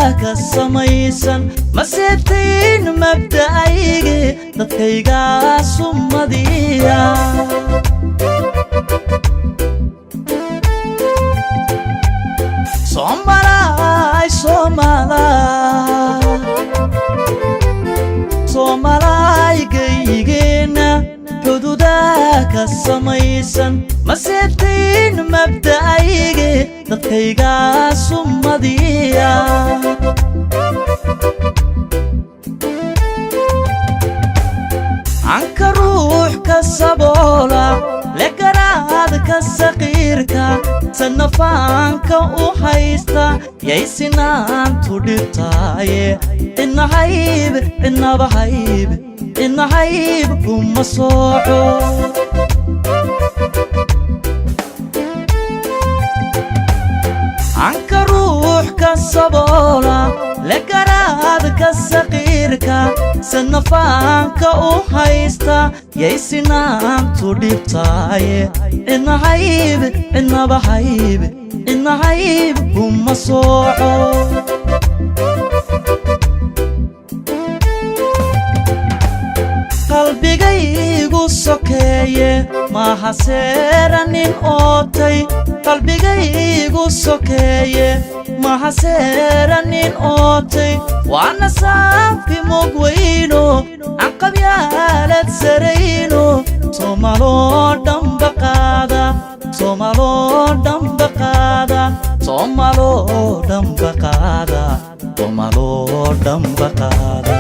Ka samaysan maseetayn mabda'ayge dadkayga sumadiya. Somalay, Somalay, Somalay, gayigeenna xuduudaa ka samaysan maseetayn mabda'ayge dadkayga sumadiya. Canka ruux ka saboola legaraadka saqiirka sanafaanka u haysta yay sinaantu dhibtaaye, cidna hayb, cidnaba hayb, cidna hayb kuma sooco. Canka ruux ka saboola legaraadka saqiirka sanafaanka u haysta yay sinaantu dhibtaaye, cidna hayb, cidnaba hayb, cidna hayb kuma sooco. Qalbigaygu sokeeye maaha seeranin ootay, qalbigaygu sokeeye maha seeranin ootay, waana saafi mugweyno canqabyaalad sarayno. Soomaloo dhanba qaada, Soomaloo dhanba qaada, Soomaloo dhanba qaada, Soomaloo dhanba qaada.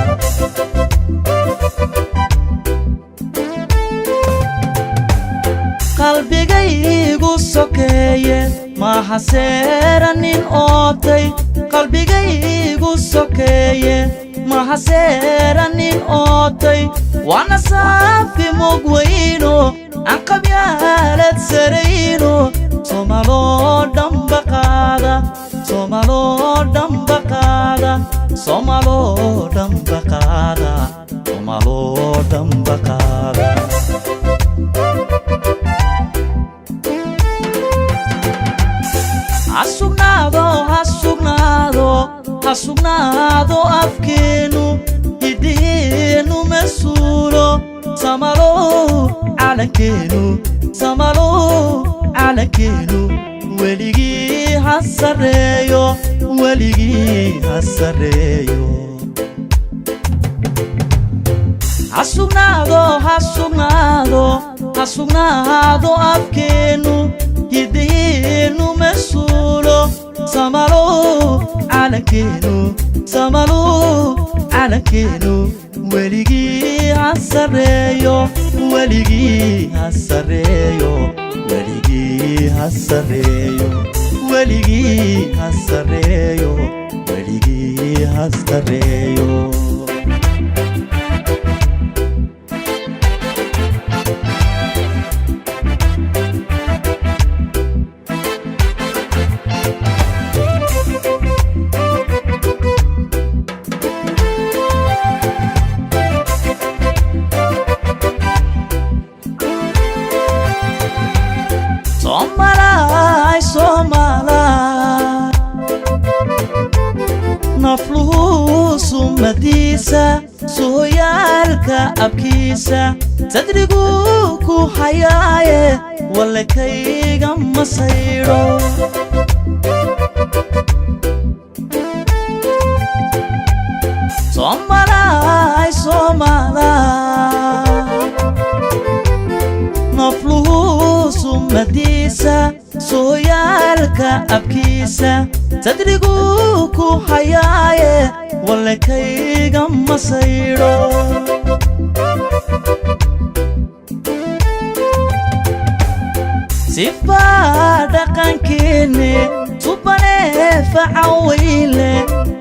Qalbigaygu sokeeye maaha seeranin ootay, qalbigaygu sokeeye maha seeranin ootay, waana saafi mugweyno canqabyaalad sarayno. Soomaloo dhanba qaada, Soomaloo dhanba qaada, Soomaloo dhanba qaada, Soomaloo dhanba qaada. Ha sugnaado, ha sugnaado, ha sugnaado afkeennu, hiddiheennu mas-uulo. Samalow calankeenu, samalow calankeenu weligii ha sarreeyo, weligii ha sarreeyo. Ha sugnaado, ha sugnaado, ha sugnaado afkeennu, hiddiheennu mas-uulo. Samalow calankeenu, samalow calankeenu weligii ha sarreeyo, weligii ha sarreeyo, weligii ha sarreeyo, weligii ha sarreeyo, weligii ha sarreeyo. Somalay, Somalay, nafluhu sumadiisa sooyaalka abkiisa sadrigu ku hayaaye, walle kayga ma saydho. Somalay, Somalay, nafluhu sumadiisa sooyaalka abkiisa sadrigu ku hayaaye, walle kayga ma saydho. Sifaa dhaqankeenne subanee facawayle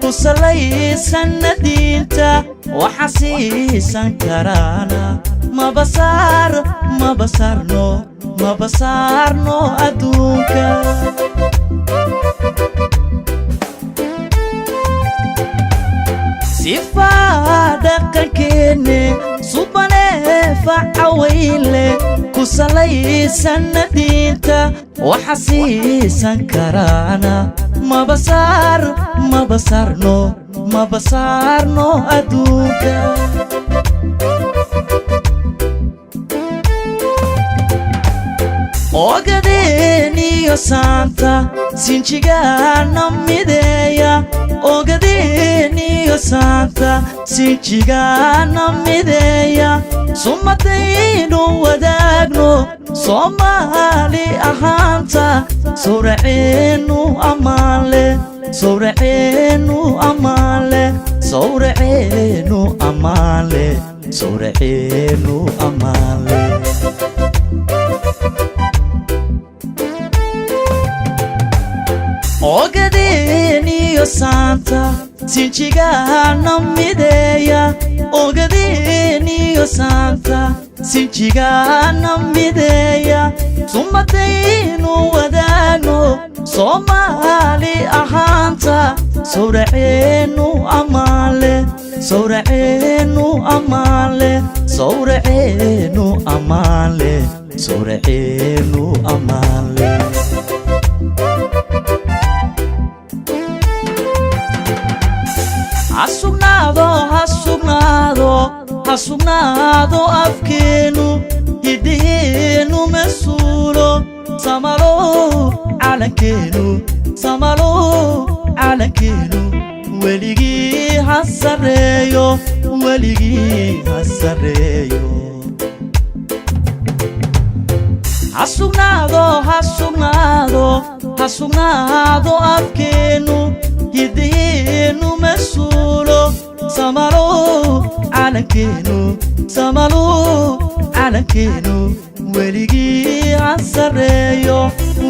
ku salaysanna diinta waxa siisan karaana mabasaar, mabasaarno, mabasaarno adduunka. Sifaa dhaqankeenne subanee facawayle ku salaysanna diinta waxa siisan karaana Maba saar, maba saarno, maba saarno adduunka. Ogadeeniyo saanta sinjigaana mideeya, ogadeeniyo saanta sinjigaana mideeya. Sumadaynu wadaagno Soomaali ahaanta, sawraceennu ammaan leh, sawraceennu ammaan leh, sawraceennu ammaan leh, sawraceennu ammaan leh. Ogadeeniyo saanta sinjigaana mideeya, ogadeeniyo saanta sinjigaana mideeya. Sumadaynu wadaagno Soomaali ahaanta, sawraceennu ammaan leh, sawraceennu ammaan leh, sawraceennu ammaan leh, sawraceennu ammaan leh. Ha sugnaado, ha sugnaado, ha sugnaado afkeennu, hiddiheennu masuulo. Samalow calankeenu, samalow calankeenu, weligii ha sarreeyo, weligii ha sarreeyo. Ha sugnaado, ha sugnaado, ha sugnaado afkeennu, hiddiheennu masuulo. Samalow calankeenu, samalow calankeenu, weligii ha sarreeyo,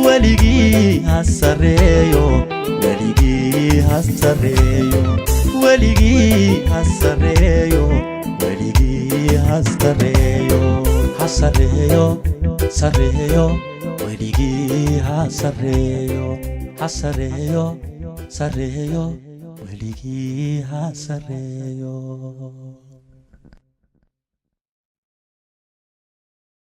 weligii ha sarreeyo, weligii ha sarreeyo, weligii ha sarreeyo, weligii ha sarreeyo. Ha sarreeyo, sarreeyo, weligii ha sarreeyo. Ha sarreeyo, sarreeyo, weligii ha sarreeyo.